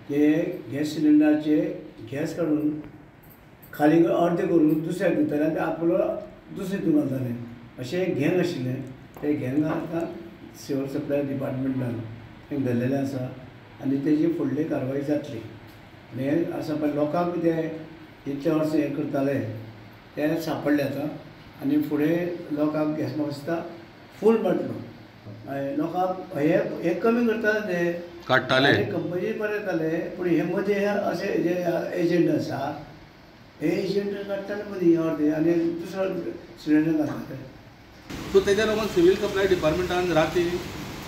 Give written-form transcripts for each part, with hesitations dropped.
ते gas सिलिंडराचे gas काडून खाली अर्दे करून दुसऱ्याक दिताले आनी आपलो दुसरे हितून घालताले. अशें एक गँग आशिल्लें. ते गँगाक आतां सिवील सप्लाय डिपार्टमेंटान तांकां धरलेलें आसा आनी तेजी फुडली कारवाय जातली. आनी हें आसा पण लोकांक ते इतले वर्सां हें करताले ते सांपडले आतां आनी फुडें लोकांक गॅस म्हाका दिसता फूल मेळटलो. लोकांक हे हे कमी करताले ते काडटाले कंपनी बरें येताले, पूण हे मदीं अशे जे एजंट आसा हे एजंट काडटाले मदीं अर्दे आनी दुसरो सिलिंडर घालताले. सो तेज्या लागून सिवील सप्लाय डिपार्टमेंटान राती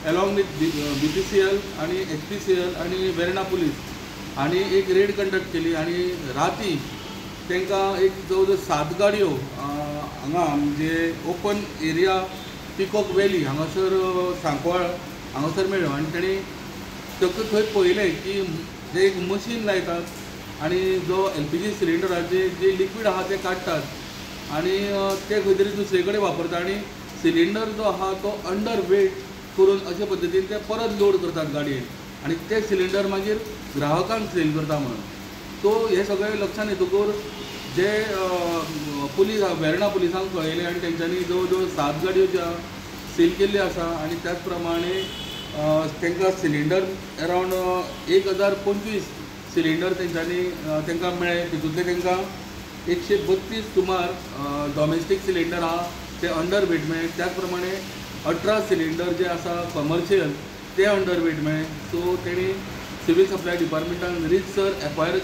along with BPCL आनी HPCL आनी वेर्णा पुलीस आनी एक रेड कंडक्ट केली आनी राती तांकां एक जवळ जवळ 7 गाडयो हांगा म्हणजे ओपन एरिया पिकॉक वॅली हांगासर सांकवाळ हांगासर मेळ्ळ्यो आनी तांणी ताका थंय पळयलें की जे एक मशीन लायतात आनी जो LPG सिलिंडराचे जे लिक्वीड आहा ते काडटात आनी ते खंय तरी दुसरे कडेन वापरता आनी सिलिंडर जो आहा तो अंडर वेट करून अशे पद्दतीन ते परत लोड करतात गाडयेन आनी ते सिलिंडर मागीर ग्राहकांक सेल करता म्हणून. सो हे सगळें लक्षांत येतकूच जे पुलीस वेर्णा पुलिसांक कळयलें आनी तेंच्यांनी जवळ जवळ 7 गाडयो ज्यो सील केल्ल्यो आसा आनी त्याच प्रमाणे तांकां सिलिंडर अरावंड 1025 सिलिंडर तेंच्यांनी तांकां मेळ्ळे. तितूंतले तांकां 132 सुमार डॉमेस्टीक सिलिंडर आहा ते अंडर वेट मेळ्ळे. त्याच प्रमाणे 18 सिलिंडर जे आसा कमर्शियल ते अंडर वेट मेळ्ळे. सो तेणी सिवील सप्लाय डिपार्टमेंटान रितसर FIR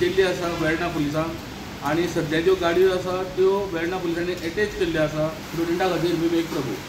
केल्ली आसा वेर्णा पुलिसांक आनी सद्या ज्यो गाडयो आसा त्यो वेर्णा पुलिसांनी एटेच केल्ल्यो आसा. स्टुडंटा खातीर विवेक प्रभू.